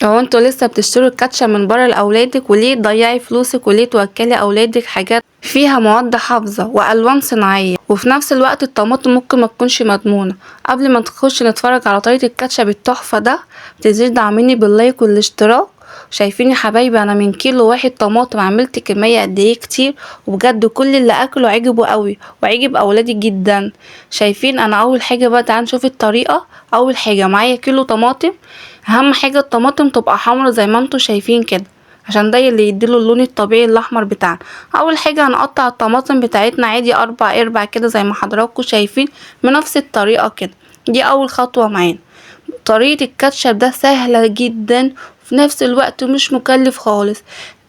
هو انتوا لسه بتشتروا الكاتشب من بره لاولادك؟ وليه تضيعي فلوسك وليه توكلي اولادك حاجات فيها مواد حافظه والوان صناعية، وفي نفس الوقت الطماطم ممكن ما تكونش مضمونه. قبل ما تخش نتفرج على طريقه الكاتشب التحفة ده، متنسيش دعميني بال like والاشتراك. شايفين يا حبايبي انا من كيلو واحد طماطم عملت كمية قد ايه كتير، وبجد كل اللي اكله عجبه قوي وعجب اولادي جدا. شايفين انا اول حاجة بقى تعالوا نشوف الطريقة. اول حاجة معايا كيلو طماطم، اهم حاجة الطماطم تبقى حمرا زي ما انتوا شايفين كده، عشان ده اللي يديله اللون الطبيعي الاحمر بتاعنا. اول حاجة هنقطع الطماطم بتاعتنا عادي 4 ارباع كده زي ما حضراتكم شايفين بنفس الطريقة كده. دي اول خطوة معانا. طريقه الكاتشب ده سهلة جدا وفي نفس الوقت مش مكلف خالص.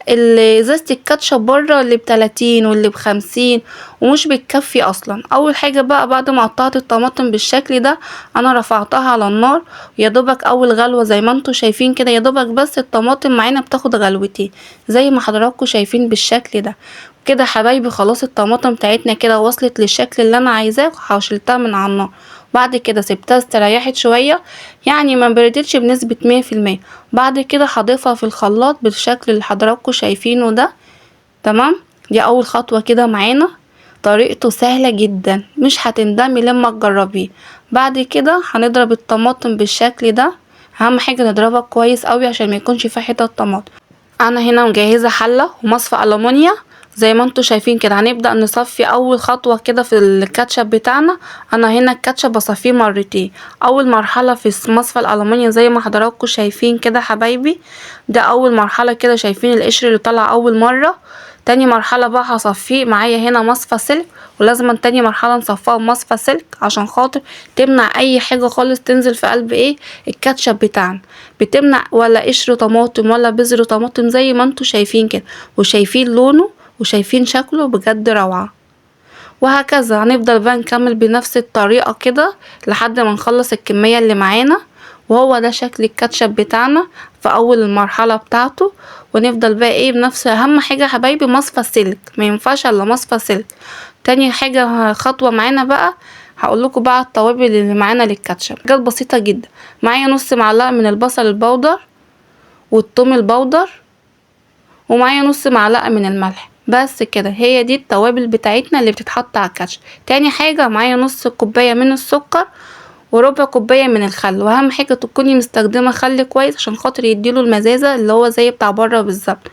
ازازة الكاتشب بره اللي بتلاتين واللي بخمسين ومش بتكفي اصلا. اول حاجة بقى بعد ما قطعت الطماطم بالشكل ده انا رفعتها على النار، يا دوبك اول غلوه زي ما انتوا شايفين كده، يا دوبك بس الطماطم معانا بتاخد غلوتين زي ما حضراتكم شايفين بالشكل ده كده. حبايبي خلاص الطماطم بتاعتنا كده وصلت للشكل اللي انا عايزاه، وشلتها من على النار. بعد كده سبتها استريحت شوية، يعني ما بردتش بنسبة 100%. بعد كده هضيفها في الخلاط بالشكل اللي حضراتكم شايفينه ده. تمام، دي اول خطوة كده معانا. طريقته سهلة جدا مش هتندمي لما تجربيه. بعد كده هنضرب الطماطم بالشكل ده، اهم حاجة نضربها كويس قوي عشان ما يكونش فيها حتت طماطم. انا هنا مجهزة حله ومصفى ألمونيا زي ما انتوا شايفين كده. هنبدأ نصفي اول خطوة كده في الكاتشب بتاعنا. انا هنا الكاتشب بصفيه مرتين. اول مرحلة في مصفى الألمونيا زي ما حضراتكم شايفين كده حبايبي، ده اول مرحلة كده، شايفين القشر اللي طلع اول مرة. تاني مرحلة بقى هصفيه معايا هنا مصفى سلك، ولازم تاني مرحلة نصفيها بمصفى سلك عشان خاطر تمنع اي حاجة خالص تنزل في قلب الكاتشب بتاعنا، بتمنع ولا قشر طماطم ولا بذر طماطم زي ما انتوا شايفين كده، وشايفين لونه وشايفين شكله بجد روعة. وهكذا هنفضل بقى نكمل بنفس الطريقة كده لحد ما نخلص الكمية اللي معانا. وهو ده شكل الكاتشب بتاعنا في اول المرحلة بتاعته. ونفضل بقى بنفس، اهم حاجة يا حبايبي مصفى سلك، ما ينفعش الا مصفى سلك. تاني حاجة خطوة معانا بقى هقول لكم بقى التوابل اللي معانا للكاتشب، حاجات بسيطة جدا. معايا نص معلقة من البصل البودر والثوم البودر، ومعايا نص معلقة من الملح، بس كده. هي دي التوابل بتاعتنا اللي بتتحط على الكاتشب. تاني حاجة معايا نص كوباية من السكر وربع كوباية من الخل، واهم حاجة تكوني مستخدمة خل كويس عشان خاطر يديله المزازة اللي هو زي بتاع بره بالظبط.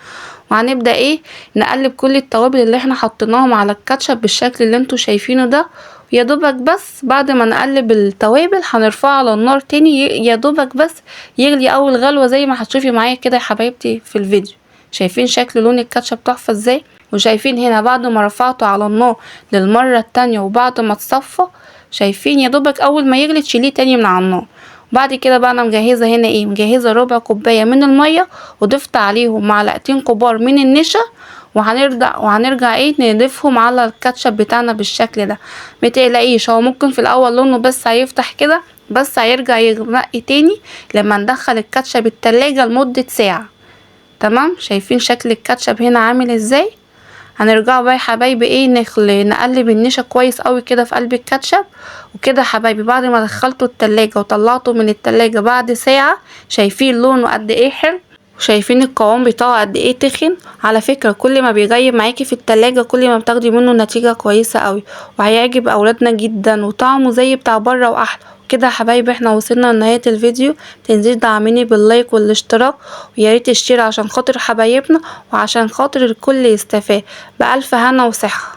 وهنبدأ نقلب كل التوابل اللي احنا حطيناهم على الكاتشب بالشكل اللي انتوا شايفينه ده. يا دوبك بس بعد ما نقلب التوابل هنرفعه على النار تاني، يا دوبك بس يغلي اول غلوة زي ما هتشوفي معايا كده يا حبايبتي في الفيديو. شايفين شكل لون الكاتشب تحفة ازاي؟ وشايفين هنا بعد ما رفعته على النار للمرة التانية وبعد ما اتصفى، شايفين يا دوبك اول ما يغلي تشيليه تاني من على النار. بعد كده بقى انا مجهزة هنا مجهزة ربع كوباية من المية، وضفت عليهم معلقتين كبار من النشا، وهنرجع نضيفهم على الكاتشب بتاعنا بالشكل ده. ما تقلقيش، هو ممكن في الاول لونه بس هيفتح كده، بس هيرجع يغمق تاني لما ندخل الكاتشب التلاجة لمدة ساعة. تمام، شايفين شكل الكاتشب هنا عامل ازاي؟ هنرجعوا بقى يا حبايبي نقلب النشا كويس قوي كده في قلب الكاتشب. وكده يا حبايبي بعد ما دخلته التلاجة وطلعته من التلاجة بعد ساعة، شايفين لونه قد ايه حلو، وشايفين القوام بتاعه قد ايه تخن. على فكرة كل ما بيغيب معاكي في التلاجة كل ما بتاخدي منه نتيجة كويسة قوي، وهيعجب اولادنا جدا، وطعمه زي بتاع بره واحلى. كده يا حبايبي احنا وصلنا لنهاية الفيديو، متنسيش دعميني بال like والاشتراك، ويا ريت ال share عشان خاطر حبايبنا وعشان خاطر الكل يستفاد. بألف هنا وصحة.